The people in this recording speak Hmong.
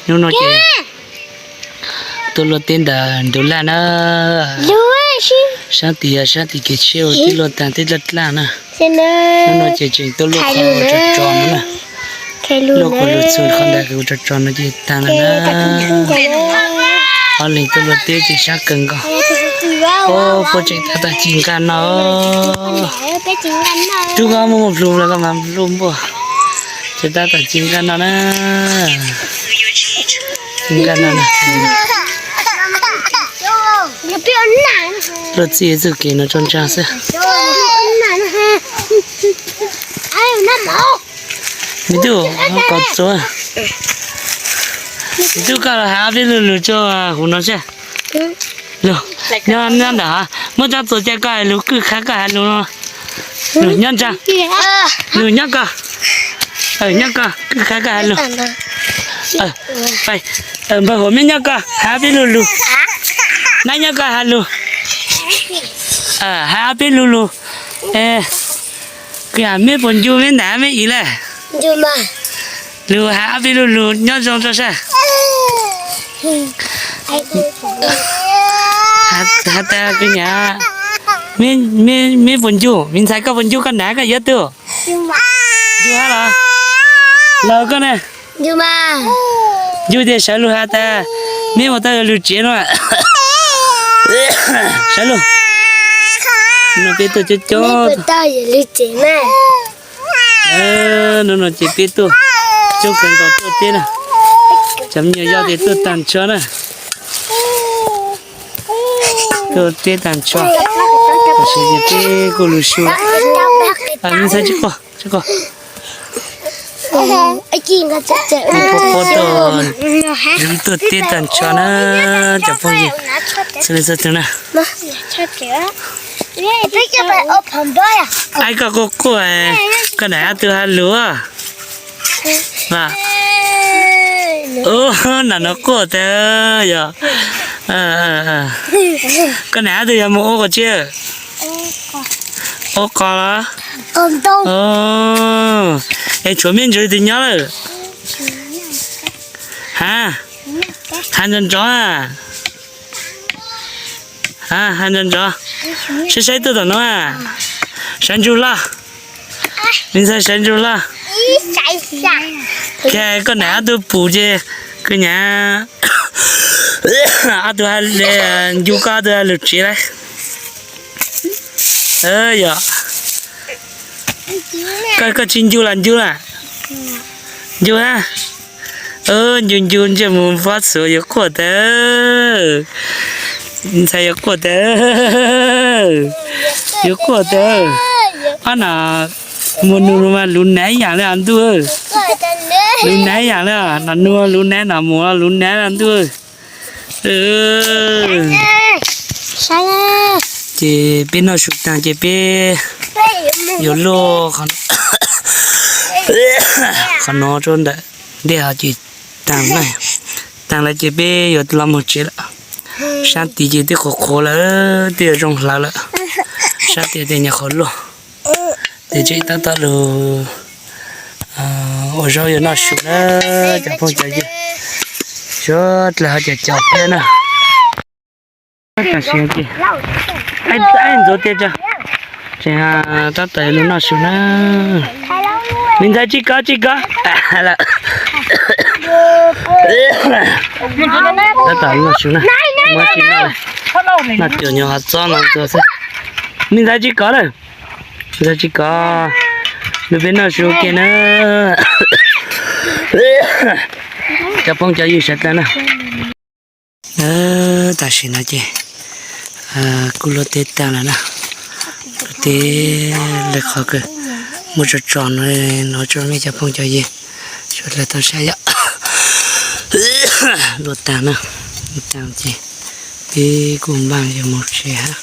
Hnub no ces tuaj luaj teb ntawm ntug laj na. Sab tid yog sab tid kev tshiab uas tib luaj tag tib dlaj dlaj na. Hnub no ces tseem tuaj luaj qhov tso tso no na. Luaj kuv lug txug qhov ntawd kuv tso tso no ces tag lawm na. Ob leeg tuaj luaj teb ces sab kawg nkaus. Puab tseem tab tom ci nqaj no. Tub koj muaj muaj plhu los koj mas plhu npuaj. Ces tab tom ci nqaj no na. Ci nqaj no na. Luaj txij txuj kev no tso ntsaag xwb. Me tub, koj txua. Me tub, koj los hais ob peb lug lug rua huv no seb. Lug, nyob, nyob ntawm hov, muab tsob txuas ca koj hais lug, kwj qha koj hais lug no. Lug nyob ntsa. Lug nyob koj. Nyob koj, kwj qha koj hais lug. Npawg Huam, meb nyob koj, hais ob peb lug lug. Nab, nyob koj hais lug. Hais ob peb lug lug. Kwv yam, meb puas ncu meb nam meb iv lawm? Lug hais ob peb lug lug nyob zoo rua sab. Has tas kwv yam, meb puas ncu, me ntxhais koj puas ncu koj nam koj iv tug? Ncu hab los? Laug koj na? Ncu ces sawv lug has tas, meb ua tau lug tsev no. Sawv lug. No peb tuaj coob coob. No ces peb tuaj coob kawg nkaus tuaj teb na. Cov me nyuam yau ces tuaj tag nrho na. Tuaj teb tag nrho. Tam sim ces peb kuj lug su. Me ntxhais tsis quaj, tsis quaj. Peb tuaj, tuaj teb tag nrho na, cov phooj ywg txhua leej txhua tug na. Aib, koj quaj quaj, koj nam hab tug has lug? Nam no quaj tas yog. Koj nam hab tug yog moog ua qhov tsi? Ua qos los? Es tshuav mej ntsuag twg nyob lawm? Ha, has nrov nrov, has nrov nrov, saib saib tuaj tom no. Sawv ntsug hlo, me ntxhais sawv ntsug hlo. Koj nam ob tug pum ces koj nam ob tug ncu koj ob tug lug tsev lawm. Yog, koj tsis ncu los ncu lawm? Ncu hab. Ncu ncu ntsej muag pob txhuv yuav quaj tas. Ntxhais yuav quaj tas. Yuav quaj tas. Ob nam mus nug mas luv nav ib yaam le ntuj. Luv nav ib yaam le, nam nug luv nav, nam mus luv nav le ntuj. Ces peb noj su taag ces peb yuav luaj qhov no rua ntawm ntej hov ces taag, taag lawm ces peb yuav los moog tsev lawm. Sab tid ces twb qhuav qhuav lawm, twb yuav zoo hlawv lawm. Sab tid ces nyuam qhuav luaj, ces tseem tab tom lug ua zaub yuav noj su na, cov phooj cov ywg. Suav dlawg ho cov cov thiab na. Tam sim no ces, ntxuav tias tseem tab tom lug noj su na. Me ntxhais tsis kov tsis kov. Tab tom noj su na, muab tsis noj, noj cuam nyuam qhuav txob no ntxuav xwb. Me ntxhais tsis kov lawm, me ntxhais tsis kov, lug peb noj su kiag na. Cov phooj cov ywg sawv dlawg na. Tam sim no ces kuj luaj teb taag lawm na. Luaj teb lawm qhov kawg, muab tso tso no, no tso mej cov phooj cov ywg sawv dlawg tau saib yom. Luaj taag na, luaj taag ces peb kuj npaaj yuav moog tsev hab.